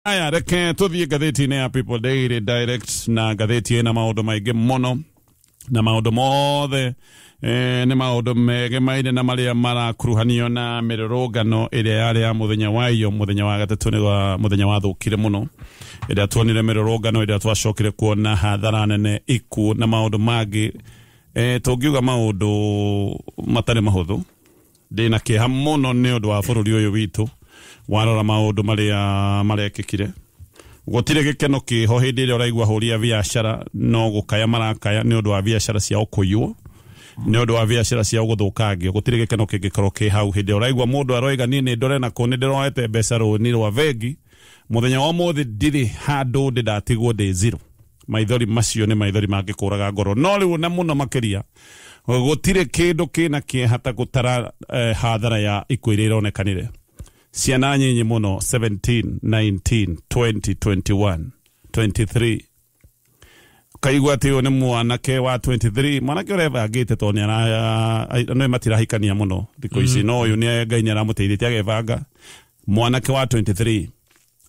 Aya, reke tuthiĩ ngathĩti-inĩ ya People Daily Direct, na ngathĩti ĩna maũndũ maingĩ mũno, na maũndũ mothe nĩ maũndũ megemaine na marĩa marakuruhanio na mĩrũrũngano ĩrĩa yarĩ ya mũthenya wa iyo, mũthenya wa gatatũ, nĩ wa mũthenya wathũkire mũno, ĩrĩa tuonire mĩrũrũngano ĩrĩa twacokire kuona hathara nene, ikuũ na maũndũ mangĩ, tũngiuga maũndũ matarĩ mahũthũ. Ndĩna kĩeha mũno nĩ ũndũ wa bũrũri ũyũ witũ. Warora maũndũ marĩa marekĩkire, gũtirĩ gĩkeno kĩho hĩndĩ ĩrĩa ũraigua hũri a biacara no gũkaya marakaya nĩ ũndũ wa biacara ciao kũiywo, nĩ ũndũ wa biacara ciao gũthũkangio. Gũtirĩ gĩkeno kĩngĩkorwo kĩ hau hĩndĩ ĩrĩa ũraigua mũndũ aroiga, "Niĩ nĩ ndore na kũ nĩ ndĩroete mbeca rũni rwa bengi, mũthenya wa ũmũthĩ ndirĩ handũ ndĩ, ndatigwo ndĩ zero." Maithori macio nĩ maithori mangĩkũraga ngoro. No rĩu na mũno makĩria, gũtirĩ kĩndũ kĩna kĩeha ta gũtara hathara ya ikuũ iria ironekanire, ciana nyinyi mũno, 17, 19, 20, 21, 23. Kaigua atĩ ũyũ nĩ mwanake wa 23, mwanake ũrebangĩte, tondũ nĩ matirahikania mũno thikũ ici, no ũyũ nĩ Ngai nĩ aramũteithĩtie agebanga. Mwanake wa 23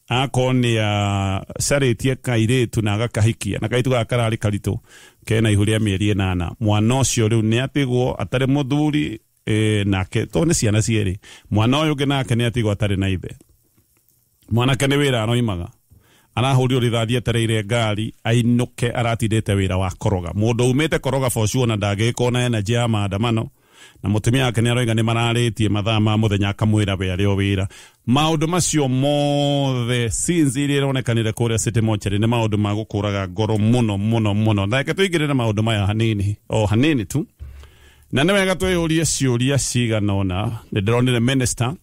akorwo nĩ acarĩtie kairĩtu na agakahikia, na kairĩtu gaka kararĩ karitũ, kena ihu rĩa mĩeri 8. Mwana ũcio rĩu nĩ atigwo atarĩ mũthuri, nake tondũ nĩ ciana cierĩ. Mwana ũyũ ũngĩ nake nĩ atigwo atarĩ na ithe. Mwanake nĩ wĩra aroimaga, arahũrirwo rithathi etereire ngari ainũke, aratindĩte wĩra wa koroga. Mũndũ umĩte koroga, for sure na ndangĩgĩkorwo na energy ya maandamano. Na mũtumia wake nĩ aroiga nĩ mararĩtie mathaa ma mũthenya, akamwĩra we arĩ o wĩra. Maũndũ macio mothe, scenes iria ironekanire kũrĩa City Mortuary, nĩ maũndũ ma gũkũraga ngoro mũno mũno mũno. Na reke tũingĩrĩre maũndũ maya hanini, o hanini tu, na nĩ wega twĩyũrie ciũria cigana ũna. Nĩ ndĩronire minister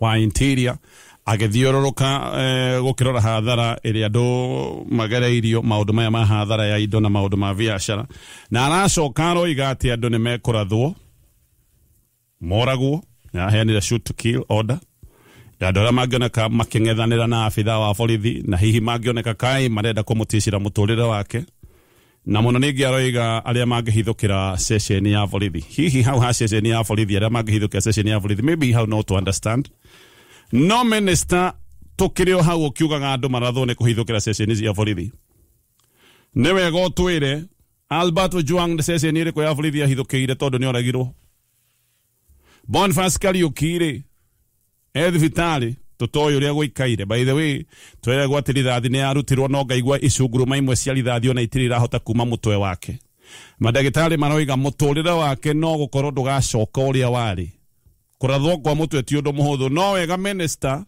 wa Interior agĩthiũrũrũka, gũkĩrora hathara ĩrĩa andũ magereirio, maũndũ maya ma hathara ya indo na maũndũ ma biacara, na aracoka aroiga atĩ andũ nĩ mekũrathwo moragwo. Nĩ shoot to kill order ya andũ arĩa mangĩoneka makĩng'ethanĩra na abithaa wa borithi, na hihi mangĩoneka kai marenda kũmũticĩra mũtũrĩre wake. Na mũno ningĩ aroiga arĩa mangĩhithũkĩra ceceni ya borithi, hihi hau ha ceceni ya borithi, arĩa mangĩhithũkĩra ceceni ya borithi, maybe hau no to understand. No minister, tũkĩrĩ o hau ũkiugaga andũ marathwo nĩ kũhithũkĩra ceceni cia borithi, nĩ wega ũtwĩre Albert Ojwang nĩ ceceni ĩrĩkũ ya borithi ahithũkĩire, tondũ nĩ oragirwo. Boniface Kariuki rĩ, e thibitarĩ, tũtoĩ ũrĩa gũikaire. By the way, tweragwo atĩ rithathi nĩ yarutirwo, no ngaigua icunguruma imwe cia rithathi ona itirĩ irahota kuma mũtwe wake. Mandagĩtarĩ maroiga mũtũrĩre wake no gũkorwo ndũgacoka ũrĩa warĩ. Kũrathwo kwa mũtwe ti ũndũ mũhũthũ. No wega minister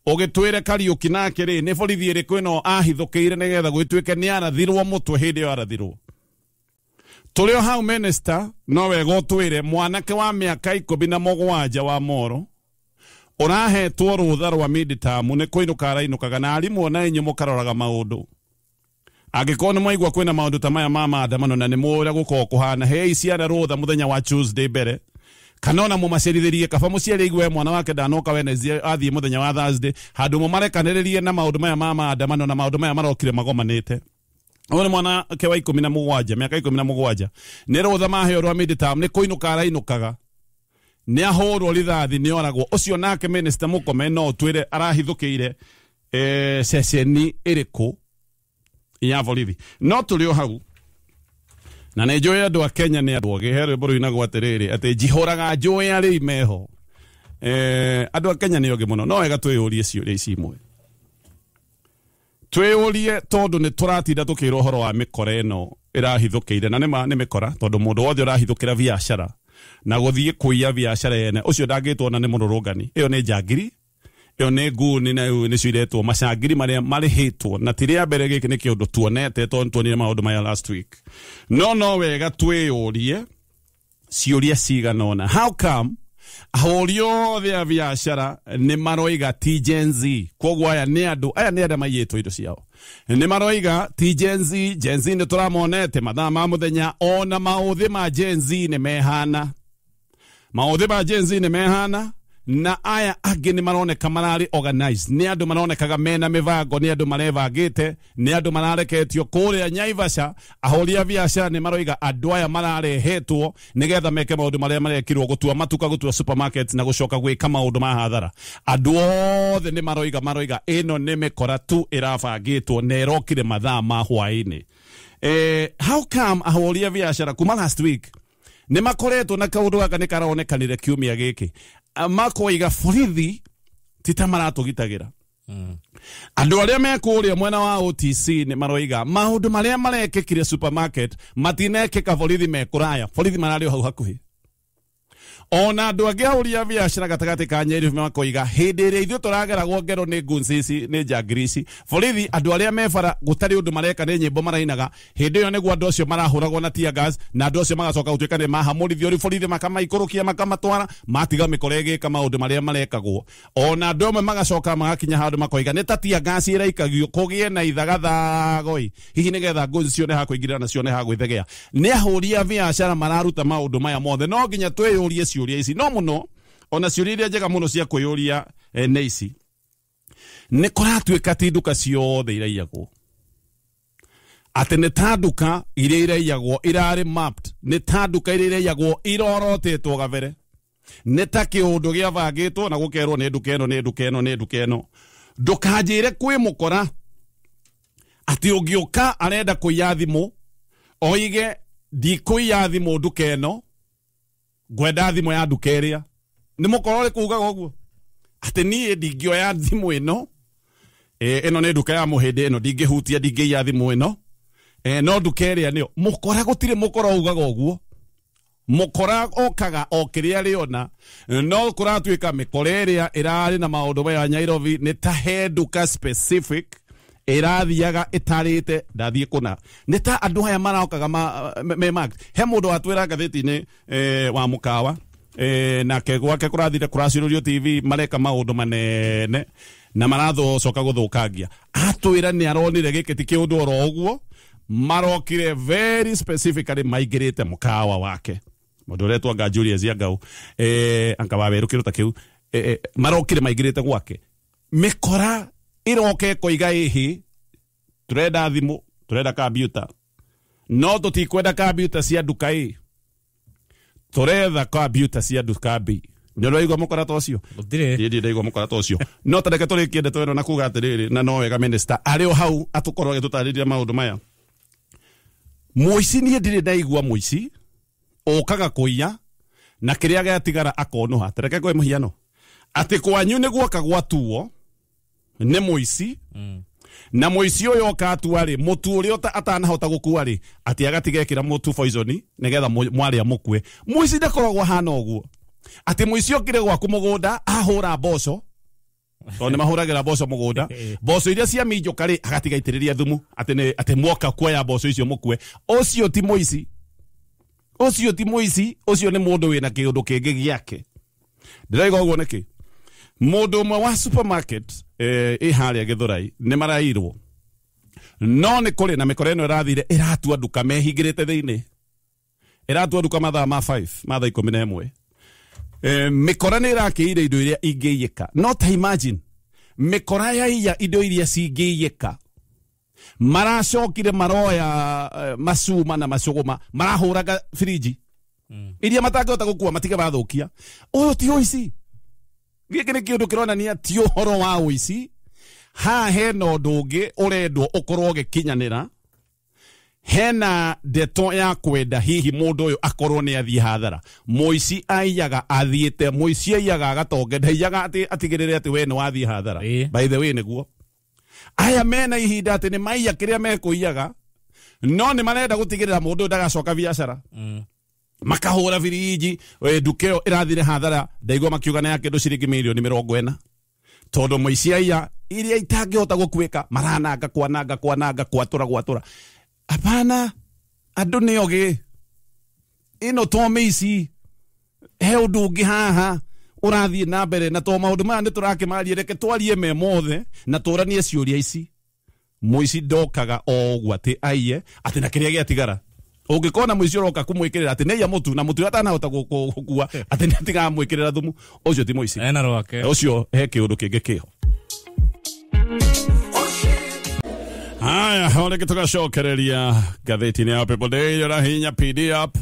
ũgĩtwĩre Kariũki nake rĩ, nĩ borithi ĩrĩkũ ĩno ahithũkĩire nĩgetha gwĩtuĩke nĩ arathirwo mũtwe hĩndĩ ĩyo arathirwo? Tũrĩ o hau, minister, no wega ũtwĩre mwanake wa mĩaka 17 wa Moro ũrahetwo rũtha rwa midterm nĩ kũinũka arainũkaga, na arimũ ona inyuĩ mũkaroraga maũndũ. Angĩkorwo nĩ mwaigua kwĩna maũndũ ta maya ma maandamano na nĩ mũĩ ũrĩa gũkoragwo kũhana, hei ciana rũtha mũthenya wa Tuesday mbere, kana ona mũmacerithĩrie. Kaba mũciari aigue mwana wake ndanoka Wednesday, athiĩ mũthenya wa Thursday, handũ mũmarekanĩrĩrie na maũndũ maya ma maandamano na maũndũ maya marokire magomanĩte. Ũyũ nĩ mwanake wa 17, mĩaka 17, nĩ rũtha maheo rwa midterm, nĩ kũinũka arainũkaga, nĩ ahũrwo rithathi, nĩ oragwo. Ũcio nake minister Mũkome no ũtwĩre arahithũkĩire ceceni ĩrĩkũ ya borithi? No tũrĩ o hau, na nĩ njũĩ andũ a Kenya nĩ andũ ogĩ. He rwĩmbo rũinagwo atĩrĩrĩ, atĩ njihũraga njũĩ arĩi meho. Andũ a Kenya nĩ ogĩ mũno. No wega twĩyũrie ciũria ici imwe, twĩyũrie, tondũ nĩ tũratinda tũkĩrwo ũhoro wa mĩkora ĩno ĩrahithũkĩire, na nĩma nĩ mĩkora, tondũ mũndũ wothe ũrahithũkĩra biacara na gũthiĩ kũiya biacara yene, ũcio ndangĩtwo ona nĩ mũrũrũngani. Ĩyo nĩ njangiri, ĩyo nĩ nguni, na nĩcio iretwo macangiri marĩa marĩhĩtwo. Na ti rĩa mbere, gĩkĩ nĩ kĩũndũ tuonete, tondũ tuonire maũndũ maya last week. No wega twĩyũrie ciũria cigana ũna. How come ahũri othe a biacara nĩ maroiga ti Gen Z? Koguo aya nĩ andũ, aya nĩ arĩa maiyĩtwo indo ciao, nĩ maroiga ti Gen Z. Gen Z nĩ tũramonete mathaa ma mũthenya, ona maũthĩ ma Gen Z nĩ mehana, maũthĩ ma Gen Z nĩ mehana. Na aya angĩ nĩ maroneka mararĩ organized, nĩ andũ maronekaga mena mĩbango, nĩ andũ marebangĩte, nĩ andũ marareketio kũrĩa Nyaivasha. Ahũri a biacara nĩ maroiga andũ aya mararehetwo nĩgetha meke maũndũ marĩa marekirwo, gũtua matuka, gũtua supermarket na gũcoka gwĩka maũndũ ma hathara. Andũ othe nĩ maroiga ĩno nĩ mĩkora tu ĩrabangĩtwo na ĩrokire mathaa ma hwaĩ-inĩ. How come ahũri a biacara kuma last week nĩ makoretwo na kaũndũ gaka nĩ karonekanire kiumia gĩkĩ, makoiga borithi ti ta maratũgitagĩra. Andũ arĩa me kũrĩa mwena wa OTC nĩ maroiga maũndũ marĩa marekĩkire supermarket matinekĩka borithi me kũraya, borithi mararĩ o hau hakuhĩ. Ona andũ angĩ ahũri a biacara gatagatĩ ka Nyeri makoiga hĩndĩ ĩrĩa ithuĩ tũrageragwo ngero nĩ goons ici, nĩ njangiri ici, borithi andũ arĩa me bara gũtarĩ ũndũ mareka, nĩ nyĩmbo marainaga, hĩndĩ ĩyo nĩguo andũ acio marahũragwo na tear gas, na andũ acio magacoka gũtuĩka nĩ mahamũrithio rĩu borithi makamaikũrũkia makamatwara, matiga mĩkora ĩgĩka maũndũ marĩa marekagwo. Ona andũ amwe magacoka magakinya handũ makoiga nĩ ta tear gas ĩraikagio kũgĩe na ithagathago-ĩ, hihi nĩgetha goons cione ha kũingĩrĩra na cione ha gwĩthegea. Nĩ ahũri a biacara mararuta maũndũ maya mothe, no nginya twĩyũrie ciũria ici no mũno, ona ciũria iria njega mũno cia kwĩyũria nĩ ici. Nĩ kũratuĩka ti nduka ciothe iraiyagwo, atĩ nĩ ta nduka iria iraiyagwo irarĩ mapped, nĩ ta nduka iria iraiyagwo irorotetwo gabere, nĩ ta kĩũndũ gĩabangĩtwo na gũkerwo nĩ nduka ĩno, nĩ nduka ĩno, nĩ nduka ĩno. Ndũkanjĩre kwĩ mũkora atĩ ũngĩũka arenda kũiya thimũ oige ndikũiya thimũ nduka ĩno, ngwenda thimũ ya nduka ĩrĩa. Nĩ mũkora ũrĩkũ ugaga ũguo atĩ niĩ ndingĩoya thimũ ĩno, ĩno nĩ nduka ya mũhĩndĩ ĩno, ndingĩhutia, ndingĩiya thimũ ĩno, no nduka ĩrĩa nĩyo. Mũkora gũtirĩ mũkora ugaga ũguo. Mũkora okaga o kĩrĩa rĩona, no kũratuĩka mĩkora ĩrĩa ĩrarĩ na maũndũ maya Nairobi nĩ ta he nduka specific ĩrathiaga ĩtarĩte ndathiĩ kũna. Nĩ ta andũ aya marokaga me marked. He mũndũ watwĩra ngathĩti-inĩ wa mũkawa, nake gwake kũrathire kũracurũrio TV, mareka maũndũ manene na marathocoka gũthũkangia. Atwĩra nĩ aronire gĩkĩ ti kĩũndũ oro ũguo, marokire very specifically maingĩrĩte mũkawa wake. Mũndũ ũretwo anga Julius Yangau, anga wa werũ kĩndũ ta kĩu, marokire maingĩrĩte gwake. Mĩkora ĩroke ĩkoiga ĩhĩ, tũrenda thimũ, tũrenda kambiuta, no tũtikwenda kambiuta cia nduka ĩ, tũretha kambiuta cia nduka B. Nĩ ũraigua mũkora ta ũcio? Gũtirĩ. Niĩ ndirĩ ndaigua mũkora ta ũcio. No ta reke tũrĩkie ndeto ĩno na kuga atĩrĩrĩ, na no wega minister arĩ o hau atũkorwo agĩtũtarĩria maũndũ maya. Mũici niĩ ndirĩ ndaigua mũici ũkaga kũiya na kĩrĩa gĩatigara akonũha. Ta reke ngũhe mũhiano atĩ kwanyu nĩ guoka gwatuo nĩ mũici, na mũici ũyũ oka atua rĩ, mũtu ũrĩa atanahota gũkua rĩ, atĩ agatiga ekĩra mũtu poison nĩgetha mwarĩa mũkue. Mũici ndakoragwo ahana ũguo, atĩ mũici okire gwaku mũgũnda ahũra mboco, tondũ nĩ mahũragĩra mboco mũgũnda, mboco iria cia minjũka rĩ, agatiga aitĩrĩria thumu atĩ mwoka kuoya mboco icio mũkue. Ũcio ti mũici, ũcio ti mũici, ũcio nĩ mũndũ wĩna kĩũndũ kĩngĩ gĩake. Ndĩrauga ũguo nĩkĩ? Mũndũ ũmwe wa supermarket ĩ harĩa Gĩthũrai nĩ marairwo, no nĩ kũrĩ na mĩkora ĩno ĩrathire ĩratua nduka mehingĩrĩte thĩinĩ, ĩratua nduka mathaa ma 5, ma thaa 11. Mĩkora nĩ ĩrakĩire indo iria ingĩiyĩka, no ta imagine mĩkora yaiya indo iria cingĩiyĩka, maracokire maroya macuma na macũgũma, marahũraga firiji iria matangĩhota gũkua, matige mathũkia. Ũyũ ti ũici, gĩkĩ nĩ kĩũndũ kĩronania ti ũhoro wa ũici. Haha hena ũndũ ũngĩ ũrendwo ũkorwo ũgĩkinyanĩra, hena ndeto ya kwenda hihi mũndũ ũyũ akorwo nĩ athiĩ hathara. Mũici aiyaga athiĩte, mũici aiyaga agatonge, ndaiyaga atĩ atigĩrĩre atĩ we nĩ wathiĩ hathara. By the way nĩguo aya mena ihinda atĩ nĩ maiya kĩrĩa mekũiyaga, no nĩ marenda gũtigĩrĩra mũndũ ũyũ ndagacoka biacara. Makahũra biriji, nduka ĩyo ĩrathire hathara, ndaigua makiuga nĩ ya kĩndũ ciringi mirioni 40, tondũ mũici aiya iria itangĩhota gũkuĩka, marananga kwananga kwananga gwatũra gwatũra. Hapana, andũ nĩ ogĩ, ĩno to mĩici, he ũndũ ũngĩ haha ũrathiĩ na mbere, na to maũndũ maya nĩ tũrakĩmaria, reke twarie me mothe na tũranie ciũria ici. Mũici ndokaga o ũguo atĩ aiye atĩ na kĩrĩa gĩatigara. Ũngĩkona mũici ũroka kũmwĩkĩrĩra atĩ nĩaiya mũtu na mũtu atanahota gũkua atĩ nĩ atigaga mwĩkĩrĩra thumu, ũcio ti mũici. Ena rwake. Ũcio he kĩũndũ kĩngĩ kĩho. Haya, rĩngĩ tũgacokereria ngathĩti-inĩ ya People Daily ũrahihinya PD app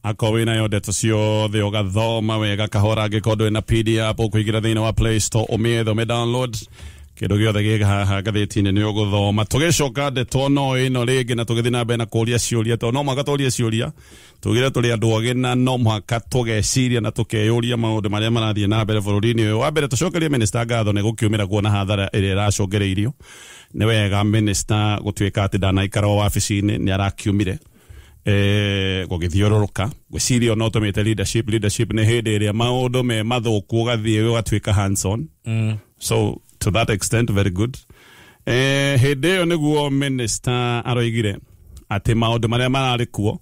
akorwo wĩna yo ndeto ciothe ũgathoma wega kahora, angĩkorwo ndũrĩ na PD app ũkũingĩra thĩinĩ wa Play Store ũmĩethe ũmĩ download kĩndũ gĩothe gĩ haha ngathĩti-inĩ nĩ ũgũthoma. Tũgĩcoka ndeto no ĩno rĩngĩ na tũgĩthiĩ na mbere na kũria ciũria, tondũ no mũhaka tũrie ciũria, tugire tũrĩ andũ ogĩ na no mũhaka tũgeciria na tũkeyũria maũndũ marĩa marathiĩ na mbere bũrũri-inĩ ũyũ. Wa mbere tũcokerie minister ngatho nĩ gũkiumĩra kuona hathara ĩrĩa ĩracũngĩrĩirio. Nĩ wega minister gũtuĩka atĩ ndanaikara o wabici-inĩ, nĩ arakiumire gũgĩthiũrũrũka. Ngwĩciria no tũmĩte leadership. Leadership nĩ hĩndĩ ĩrĩa maũndũ me mathũku ũgathiĩ ũgatuĩka hands on. So to that extent very good. Hĩndĩ ĩyo nĩguo minister aroigire atĩ maũndũ marĩa mararĩ kuo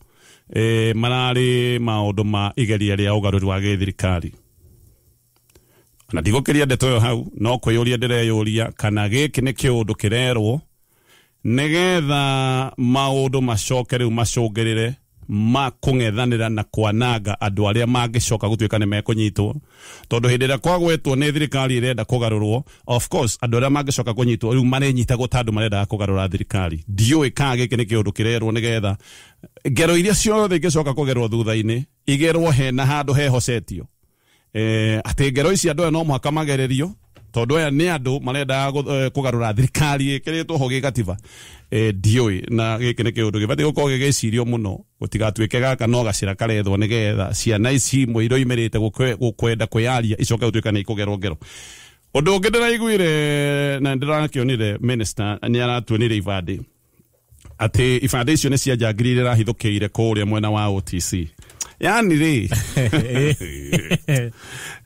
mararĩ maũndũ ma igeria rĩa ũgarũri wa gĩthirikari. Na ndigũkĩria ndeto ĩyo hau, no kwĩyũria ndĩreyũria kana gĩkĩ nĩ kĩũndũ kĩrerwo nĩgetha maũndũ macoke rĩu macũngĩrĩre ma kũng'ethanĩra na kwananga andũ arĩa mangĩcoka gũtuĩka nĩ mekũnyitwo, tondũ hĩndĩ ĩrĩa kwagwetwo nĩ thirikari ĩrenda kũgarũrwo, of course andũ arĩa mangĩcoka kũnyitwo rĩu marĩnyitagwo ta andũ marendaga kũgarũra thirikari. Ndiũĩ kana gĩkĩ nĩ kĩũndũ kĩrerwo nĩgetha ngero iria ciothe ingĩcoka kũgerwo thutha-inĩ igerwo hena handũ hehocetio, atĩ ngero ici andũ aya no mũhaka magererio, tondũ aya nĩ andũ marendaga kũgarũra thirikari ĩkĩrĩtwo ho gĩgatiba. Ndiũĩ na gĩkĩ nĩ kĩũndũ gĩbatiĩ gũkorwo gĩgĩcirio mũno, gũtigatuĩke gaka no gacĩra karethwo nĩgetha ciana ici imwe iroimĩrĩte gũkwenda kwĩyaria icoke gũtuĩka nĩ ikũgerwo ngero. Ũndũ ũngĩ ndĩraiguire na ndĩrakĩonire minister nĩ aratuonire ibandĩ, atĩ ibandĩ icio nĩ cia njangiri iria irahithũkĩire kũrĩa mwena wa OTC. Yani rĩ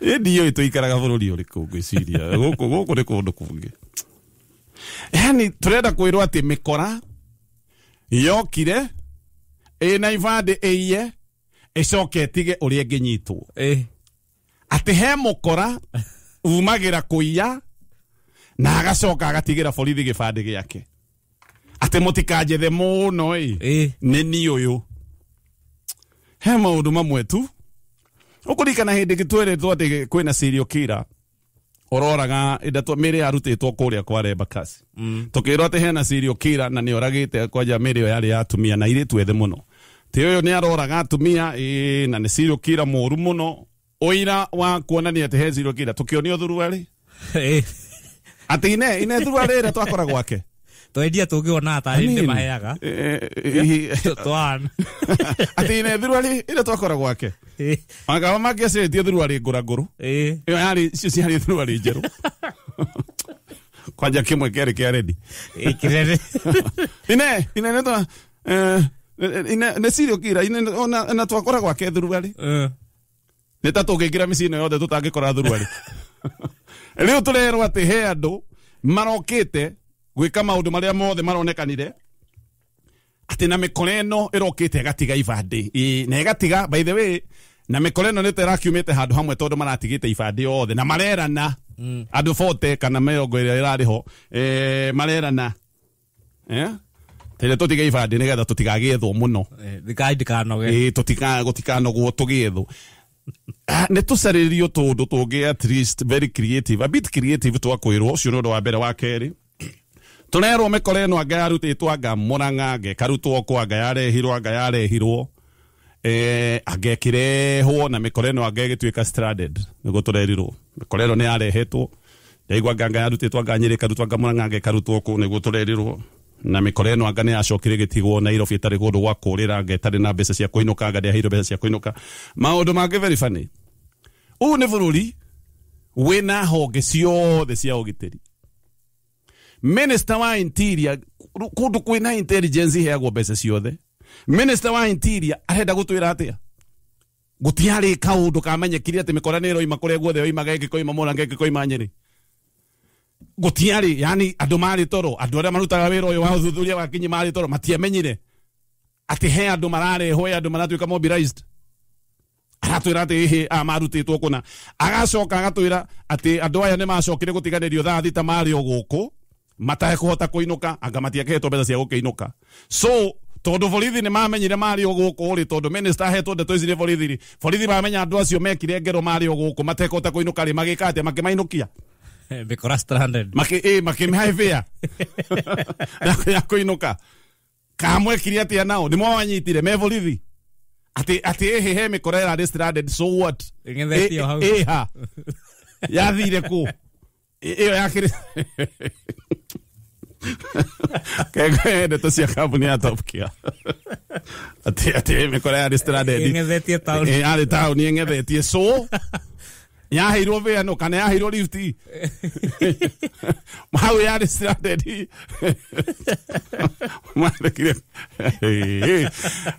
ndiũĩ tũikaraga bũrũri ũrĩkũ, ngwĩciria gũkũ nĩ kũndũ kũngĩ. Yani tũrenda kwĩrwo atĩ mĩkora yokire ĩna ibandĩ ĩiye ĩcoke ĩtige ũrĩa ĩngĩnyitwo. Atĩ he mũkora umagĩra kũiya na agacoka agatigĩra borithi gĩbandĩ gĩake, atĩ mũtikanjethe mũno ĩ nĩ niĩ ũyũ. He maũndũ mamwe tu ũkũririkana hĩndĩ ĩngĩ tweretwo atĩ kwĩna serial killer ũroraga mĩĩrĩ yarutĩtwo kũrĩa kwa Embakasi. Tũkĩrwo atĩ hena serial killer na nĩ oragĩte kwanja mĩĩrĩ ĩyo yarĩ ya atumia na airĩtu ethĩ mũno. Ti ũyũ nĩ aroraga atumia na nĩ serial killer mũũru mũno. Ũira wa kuonania atĩ he serial killer tũkĩonio thuruarĩ atĩ ine thuruarĩ ĩrĩa twakora gwake twendia tũngĩona tarĩ nĩ maheaga atĩ ine thuruarĩ ĩrĩa twakora gwake angaba mangĩacenjetie thuruarĩ ngũrangũrũ ĩyo yarĩ icio ciarĩ thuruarĩ njerũ kwanja kĩmwe kĩarĩ kĩa ready ine ine nĩ ine serial killer ine ona twakora gwake thuruarĩ nĩ ta tũngĩingĩra mĩciĩ ĩno yothe tũtangĩkora thuruarĩ. Rĩu tũrerwo atĩ he andũ marokĩte gwĩka maũndũ marĩa mothe maronekanire atĩ na mĩkora ĩno ĩrokĩte ĩgatiga ibandĩ na ĩgatiga, by the way, na mĩkora ĩno nĩ ta ĩrakiumĩte handũ hamwe tondũ maratigĩte ibandĩ othe na marerana andũ 40 kana 20 ĩrarĩ ho marerana tene tũtige ibandĩ nĩgetha tũtigagĩethwo mũno thirikari ndĩkanoge gũtikanogwo tũgĩethwo. Nĩ tũcarĩrio tũndũ tũngĩ at least very creative, a bit creative twakwĩrwo. Ũcio nĩ ũndũ wa mbere. Wa kerĩ tũrerwo mĩkora ĩno anga yarutĩtwo anga Mũrang'a, anga ĩkarutwo kũ, anga yarehirwo, anga yarehirwo anga ĩkĩrehwo, na mĩkora ĩno anga ĩgĩtuĩka stranded, nĩguo tũrerirwo. Mĩkora ĩno nĩ yarehetwo, ndaigua anga anga yarutĩtwo anga Nyĩrĩ ĩkarutwo anga Mũrang'a anga ĩkarutwo kũ, nĩguo tũrerirwo. Na mĩkora ĩno anga nĩ yacokire ĩgĩtigwo Nairobi ĩtarĩ kũndũ gwa kũrĩra, anga ĩtarĩ na mbeca cia kũinũka, anga ndĩaheirwo mbeca cia kũinũka. Maũndũ mangĩ very funny. Ũyũ nĩ bũrũri wĩna honge ciothe cia ũgitĩri. Minister wa Interior kũndũ kwĩna intelligence iheagwo mbeca ciothe. Minister wa Interior arenda gũtwĩra atĩa? Gũtiarĩ kaũndũ kamenyekire atĩ mĩkora nĩ ĩroima kũrĩa guothe yoimaga, ĩngĩkoima Mũrang'a, ĩngĩkoima Nyĩrĩ. Gũtiarĩ, yani andũ marĩ toro, andũ arĩa marutaga wĩra ũyũ wa ũthuthuria wa kinyi marĩ toro, matiamenyire atĩ he andũ mararehwo, he andũ maratuĩka mobilized. Aratwĩra atĩ ĩhĩ aya marutĩtwo kũna, agacoka agatwĩra atĩ andũ aya nĩ macokire gũtiganĩrio thaa thita marĩ o gũkũ matekũhota kũinũka, anga matiakĩhetwo mbeca cia gũkĩinũka. So Tondu borithi ni mamenyire mari o guku ri, tondu minister ahetwo ndeto ici ni borithi ri, borithi mamenya andu acio mekire ngero mari o guku matekota kuinuka ri, magika atia? Makimainukia. Mikora stranded. Makimihae fare ya kuinuka. Kamwekire atia nao? Ni mwawanyitire me borithi ati ehe he mikora ĩrarĩ stranded, so what? Ĩng'ethetio hau. Ĩha yathire kũ ĩyo yakĩrĩ kegwe ndeto cia kambuni ya Top Gear ati mĩkora yarĩ stranded Ĩng'ethetie taũni. Yarĩ taũni ĩng'ethetie, so yaheirwo fare no kana yaheirwo lift hau yarĩ stranded. Marekire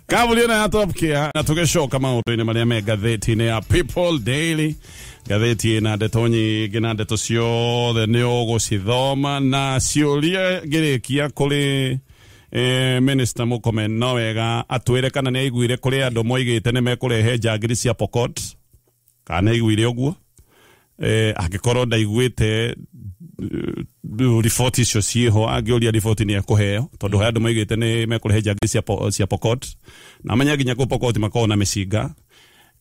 kambuni ĩno ya Top Gear. Na tũgĩcoka maũndũ-inĩ marĩa me ngathĩti-inĩ ya People Daily, ngathĩti ĩna ndeto nyingĩ na ndeto ciothe nĩ ũgũcithoma, na ciũria ngĩrĩkia kũrĩ Minister Murkomen, no wega atwĩre kana nĩ aiguire kũrĩ andũ moigĩte nĩ mekũrehe njangiri cia Pokot, kana nĩ aiguire ũguo. Angĩkorwo ndaiguĩte, riboti icio ciĩho, angĩũria riboti nĩ ekũheo, tondũ he andũ moigĩte nĩ mekũrehe njangiri cia Pokot, na menya nginya kũ Pokot makoragwo na mĩcinga.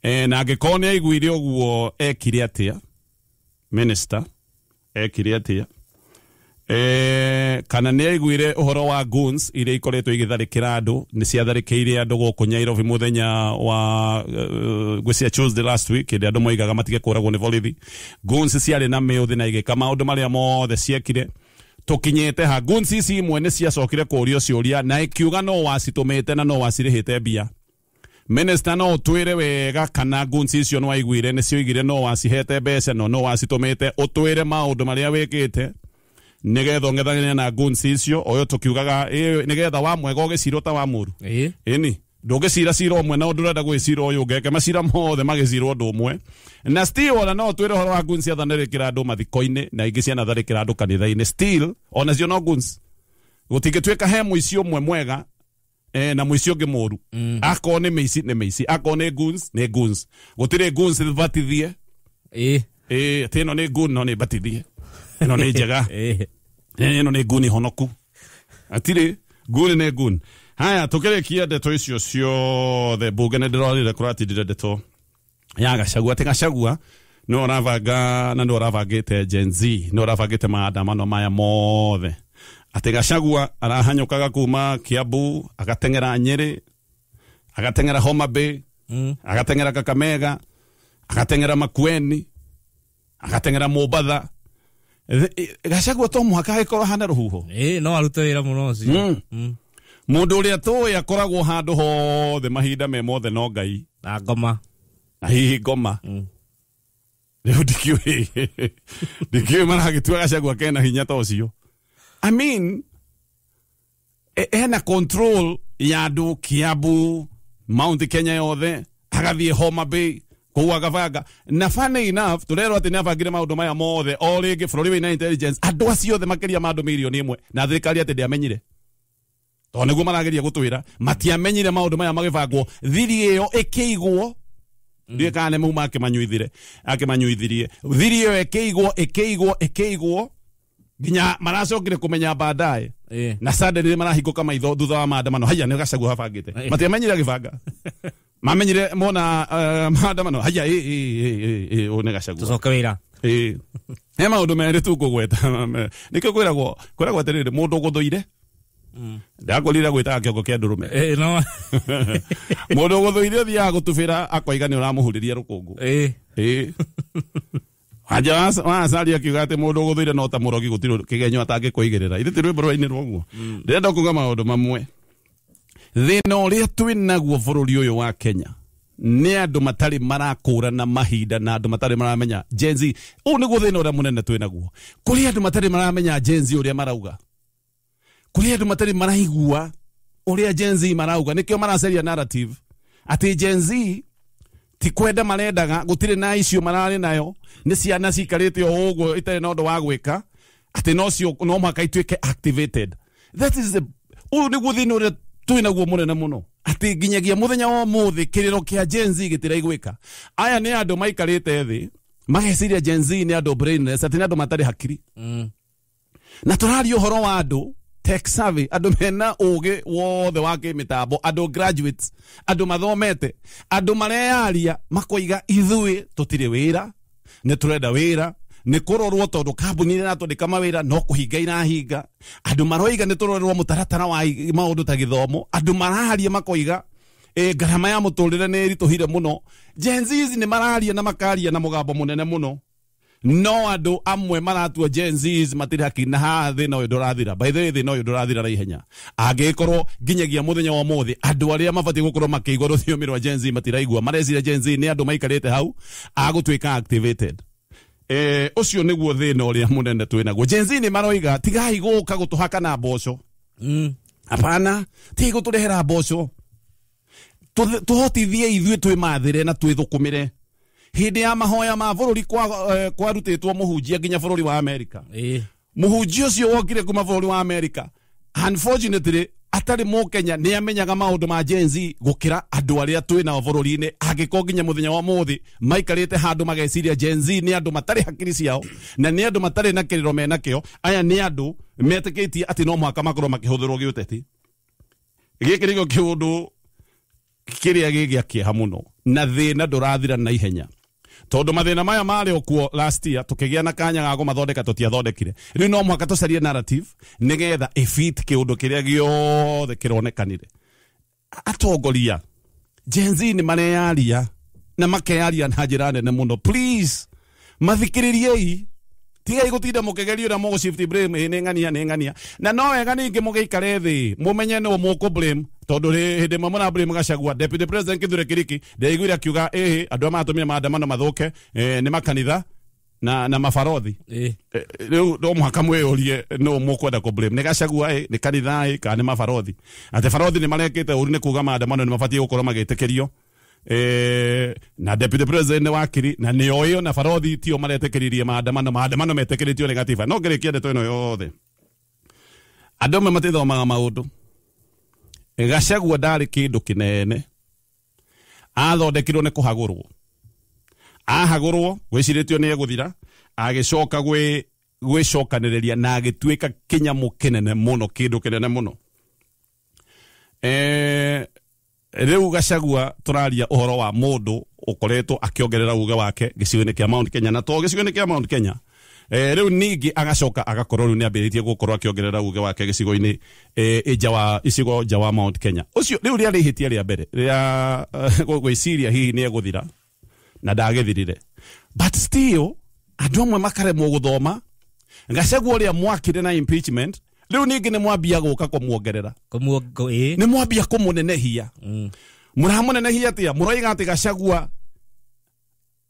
Na angĩkorwo nĩ aiguire ũguo, ekire atĩa minister? Ekire atĩa? Kana nĩ aiguire ũhoro wa goons iria ikoretwo igĩtharĩkĩra andũ? Nĩ ciatharĩkĩire andũ gũkũ Nairobi mũthenya wa ngwĩciria Tuesday last week, hĩndĩ andũ moigaga matige kũragwo nĩ borithi. Goons ciarĩ na mĩũthĩ na igĩka maũndũ marĩa mothe ciekire. Tũkinyĩte ha? Goons ici imwe nĩ ciacokire kũũrio ciũria na ikiuga no wacitũmĩte na no wacirĩhĩte mbia. Minister, no ũtwĩre wega kana goons icio no aiguire nĩ cioigire no wacihete mbeca, no wacitũmĩte? Ũtwĩre maũndũ marĩa wĩkĩte nigetha ũng'ethanĩre na goons icio ũyũ tũkiugaga nigetha wa mwega ũgĩcirwo ta wa mũru. Ĩni ndũngĩcira cira ũmwe na ũndũ ũrenda gwĩcira ũyũ ũngĩ, macira mothe magĩcirwo ũndũ ũmwe. Na still ona no twĩre ũhoro wa goons ciathanĩrĩkĩra andũ mathiko-inĩ na ingĩ cianatharĩkĩra andũ kanitha-inĩ, still onacio no goons. Gũtingĩtuĩka he mũici ũmwe mwega na mũici ũngĩ mũru. Akorwo nĩ mĩici nĩ mĩici, akorwo nĩ goons nĩ goons. Gũtirĩ goons batithie. Atĩ ĩno nĩ goon no nĩ batithie, ĩno nĩ njega, ĩno nĩ goon honoku. Atirĩ goon nĩ goon. Haya, tũkĩrĩkia ndeto icio ciothe, mbunge nĩ ndĩrorire kũratindire ndeto ya Gachagua, atĩ Gachagua nĩwe ũrabanga na nĩwe ũrabangĩte Gen Z, nĩwe ũrabangĩte maandamano maya mothe, atĩ Gachagua arahanyũkaga kuma Kiambu agateng'era Nyĩrĩ, agateng'era Homa Bay, agateng'era Kakamega, agateng'era Makueni, agateng'era Mombatha. Gachagua to mũhaka agĩkorwo hana rũhuho. No arute wĩra mũno ũcio. Mũndũ ũrĩa tũĩ akoragwo handũ hothe mahinda me mothe no Ngai na ngoma, na hihi ngoma. Rĩu ndikĩũĩ maragĩtua Gachagua kena hinya ta ũcio. I mean, ena control ya andũ Kiambu, Mount Kenya yothe, agathiĩ Homa Bay kũu agabanga. Na funny enough, tũrerwo atĩ nĩabangire maũndũ maya mothe o rĩngĩ bũrũri wĩna intelligence andũ acio othe makĩria ma andũ 1 mirioni na thirikari atĩ ndĩamenyire, tondũ nĩguo marageria gũtwĩra matiamenyire maũndũ maya magĩbangwo, thiri ĩyo ĩkĩigwo. Ndiũĩ kana nĩ mauma akĩmanyuithirie thiri ĩyo ĩkĩigwo nginya maracokire kũmenya baadaye, na suddenly marahingũka maitho thutha wa maandamano, haya nĩ Gachagua abangĩte. Matiamenyire agĩbanga, mamenyire mona maandamano, haya ũyũ nĩ Gachagua, tũcoke wĩra. He maũndũ merĩ tu ngũgweta, nĩkĩo kwĩragwo atĩrĩrĩ, mũndũ ũgũthũire, ndakorire gwĩtaga kĩongo kĩa ndũrũme. No. Mũndũ ũgũthũire ũthiaga gũtubĩra akoiga nĩ ũramũhurĩria rũkũngũ. Wanja wa Azali akiuga atĩ mũndũ ũgũthũire no ta mũrogi, gũtirĩ kĩgenyo atangĩkũigĩrĩra. Ithe ti rwĩmbo rwainĩrwo ũguo. Ndĩrenda kuga maũndũ mamwe. Thĩna ũrĩa twĩ naguo bũrũri ũyũ wa Kenya nĩ andũ matarĩ marakũrana mahinda na andũ matarĩ maramenya Gen Z. Ũũ nĩguo thĩna ũrĩa mũnene twĩ naguo. Kũrĩ andũ matarĩ maramenya Gen Z ũrĩa marauga, kũrĩ andũ matarĩ maraigua ũrĩa Gen Z marauga, nĩkĩo maracaria narrative atĩ Gen Z ti kwenda marendaga, gũtirĩ na icio mararĩ nayo, nĩ ciana cikarĩte o ũguo itarĩ na ũndũ wa gwĩka, atĩ no cio no mũhaka ituĩke activated. That is the ũyũ nĩguo thĩna ũrĩa twĩ naguo mũnene mũno, atĩ nginyagia mũthenya wa ũmũthĩ kĩrĩro kĩa Gen Z gĩtiraiguĩka. Aya nĩ andũ maikarĩte thĩ mageciria Gen Z nĩ andũ brainless, atĩ nĩ andũ matarĩ hakiri. Na tũraria ũhoro wa andũ tech savvy, andũ mena ũgĩ wothe wa kĩmĩtambo, andũ graduates, andũ mathomete, andũ mareyaria makoiga ithuĩ tũtirĩ wĩra, nĩ tũrenda wĩra, nĩ kũrorwo tondũ kambuni iria iratwandĩka mawĩra no kũhinga irahinga. Andũ maroiga nĩ tũrorerwo mũtaratara wa maũndũ ta gĩthomo. Andũ mararia makoiga ngarama ya mũtũrĩre nĩ ĩritũhire mũno. Gen Zs nĩ mararia na makaria na mũgambo mũnene mũno, no andũ amwe maratua Gen Zs matirĩ haki, na haha thĩna ũyũ ndũrathira. By the way, thĩna ũyũ ndũrathira na ihenya, angĩkorwo nginyagia mũthenya wa ũmũthĩ andũ arĩa mabatiĩ gũkorwo makĩigua rũthiomi rwa Gen Z matiraigua. Mareciria Gen Z nĩ andũ maikarĩte hau agũtuĩka activated. Ũcio nĩguo thĩna ũrĩa mũnene twĩ naguo. Gen Z nĩ maroiga tigai gũka gũtũhaka na mboco. Hapana, tigai gũtũrehera mboco, tũhotithie ithuĩ twĩmathĩre na twĩthũkũmĩre. Hĩndĩ ya mahoya ma bũrũri kwarutĩtwo mũhunjia nginya bũrũri wa Amerika. Mũhunjia ũcio wokire kuma bũrũri wa Amerika, unfortunately atarĩ mũkenya, nĩ amenyaga maũndũ ma Gen Z gũkĩra andũ arĩa twĩ nao bũrũri-inĩ. Angĩkorwo nginya mũthenya wa mũthĩ maikarĩte handũ mageciria Gen Z nĩ andũ matarĩ hakiri ciao na nĩ andũ matarĩ na kĩrĩro menakĩo, aya nĩ andũ metĩkĩtie atĩ no mũhaka makorwo makĩhũthĩrwo gĩũteti. Gĩkĩ nĩkĩo kĩũndũ kĩrĩa gĩ gĩa kĩeha mũno, na thĩna ndũrathira na ihenya, tondũ mathĩna maya marĩ o kuo last year, tũkĩgĩa na kanya ga kũmathondeka, tũtiathondekire. Rĩu no mũhaka tũcarie narrative nĩgetha ĩfit kĩũndũ kĩrĩa gĩothe kĩronekanire. Atongoria, Gen Z nĩ mareyaria na makeyaria na njĩra nene mũno. Please mathikĩrĩriei, tigai gũtinda mũkĩgeria ũrĩa mũgũ shift blame, ĩ nĩ ng'ania, nĩ ng'ania. Na no wega ningĩ mũgĩikare thĩ mũmenye nũ mũkũ blame, tondũ hĩndĩ ĩmwe mũra blame Gachagua. Deputy President Kithure Kindiki ndĩaiguire akiuga ĩhĩ andũ arĩa maratũmire maandamano mathũke nĩ makanitha na mabarothi. Rĩu no mũhaka mwĩyũrie nũ mũkwenda kũ blame, nĩ Gachagua ĩ, nĩ kanitha ĩ, kana nĩ mabarothi? Atĩ barothi nĩ marekĩte ũru nĩ kuga maandamano nĩ mabatiĩ gũkorwo magĩtĩkĩrio. Na Deputy President nĩ wakiri na nĩ oĩ ona barothi tio maretĩkĩririe maandamano, maandamano metĩkĩrĩtio nĩ gatiba. No ngĩrĩkia ndeto ĩno yothe, andũ amwe matithomaga maũndũ. Gachagua ndarĩ kĩndũ kĩnene, athondekirwo nĩ kũhagũrwo, ahagũrwo gwĩcirĩtio nĩ egũthira, agĩcoka gwĩcokanĩrĩria na agĩtuĩka kĩnyamũ kĩnene mũno, kĩndũ kĩnene mũno. Rĩu Gachagua tũraria ũhoro wa mũndũ ũkoretwo akĩongerera uge wake gĩcigo-inĩ kĩa Mount Kenya, na to gĩcigo-inĩ kĩa Mount Kenya, rĩu ningĩ agacoka agakorwo rĩu nĩambĩrĩtie gũkorwo akĩongerera uge wake gĩcigo-inĩ nja wa icigo nja wa Mount Kenya. Ũcio rĩu rĩarĩ ihĩtia rĩa mbere rĩa gwĩciria hihi nĩ egũthira, na ndagĩthirire. But still andũ amwe makaremwo gũthoma. Gachagua ũrĩa mwakire na impeachment, rĩu ningĩ nĩ mwambia gũka kũmuongerera, nĩ mwambia kũmũnenehia. Mũramũnenehia atĩa? Mũroiga atĩ Gachagua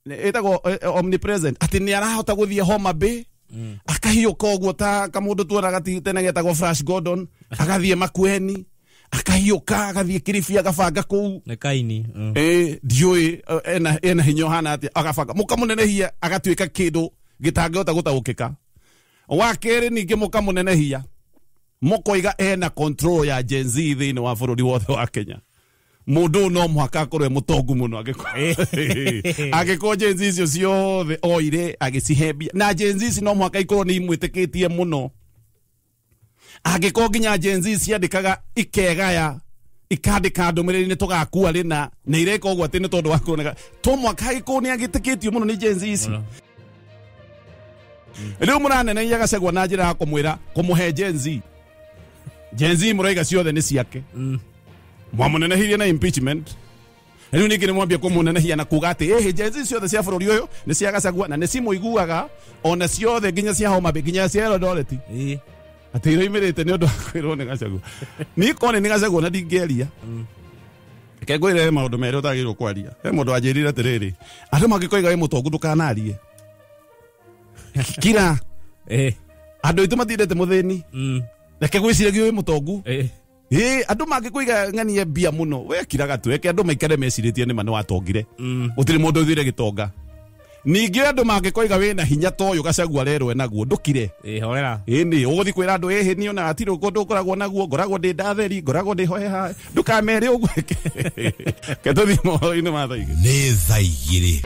ĩtagwo omnipresent, atĩ nĩ arahota gũthiĩ Homa Bay, akahiũka ũguo ta kamũndũ tuonaga tene getagwo Flash Gordon, agathiĩ Makueni, akahiũka agathiĩ Kilifi, agabanga kũu. Nĩ kaini. Ndiũĩ ena hinya ũhana atĩa, agabanga mũkamũnenehia agatuĩka kĩndũ gĩtangĩhota gũtaũkĩka. Wa kerĩ ningĩ mũkamũnenehia mũkoiga ena control ya Gen Z thĩinĩ wa bũrũri wothe wa Kenya. Mũndũ ũyũ no mũhaka akorwo e mũtongu mũno, angĩkorwo Gen Z icio ciothe oire agĩcihembia, na Gen Z ici no mũhaka ikorwo nĩ imwĩtĩkĩtie mũno, angĩkorwo nginya Gen Z ciandĩkaga ikegaya ikandĩka ndũmĩrĩri nĩ tũgakua rĩna, na ireka ũguo atĩ nĩ tondũ wa kuoneka, to mũhaka agĩkorwo nĩ agĩtĩkĩtio mũno nĩ Gen Z ici. Rĩu mũranenehia Gachagua na njĩra ya kũmwĩra kũmũhe Gen Z. Gen Z mũroiga ciothe nĩ ciake. Mwamũnenehirie na impeachment, rĩu ningĩ nĩ mwambia kũmũnenehia na kuga atĩ ĩhĩ Gen Z ciothe cia bũrũri ũyũ nĩ cia Gachagua, na nĩ cimũiguaga ona ciothe, nginya cia Homa Bay, nginya cia Eldoret, atĩ iroimĩrĩte nĩ ũndũ wa kwĩrwo nĩ Gachagua. Niĩ korwo nĩ Gachagua na ndingĩaria, reke ngwĩre he maũndũ merĩ ũtagĩrĩirwo kwaria. He mũndũ wanjĩrire atĩrĩrĩ, andũ mangĩkoiga wĩ mũtongu ndũkanarie, kira. Andũ aitũ matiendete mũthĩni. Reke gwĩciragia wĩ mũtongu. Andũ mangĩkũiga ng'anie mbia mũno, we kiraga tu, reke andũ maikare mecirĩtie nĩma nĩ watongire. Gũtirĩ mũndũ ũthire gĩtonga. Ningĩ andũ mangĩkoiga wĩna hinya ta ũyũ Gachagua arerwo naguo, ndũkire. Horera. Ĩni ũgũthiĩ kwĩra andũ ĩhĩ niĩ ona hatirĩ ũndũ ngoragwo naguo, ngoragwo ndĩ ndatheri, ngoragwo ndĩ hoheha, ndũkamere ũguo. Ke tũthiĩ mohoro-inĩ ma thaa igĩrĩ. Nĩ thaa igĩrĩ.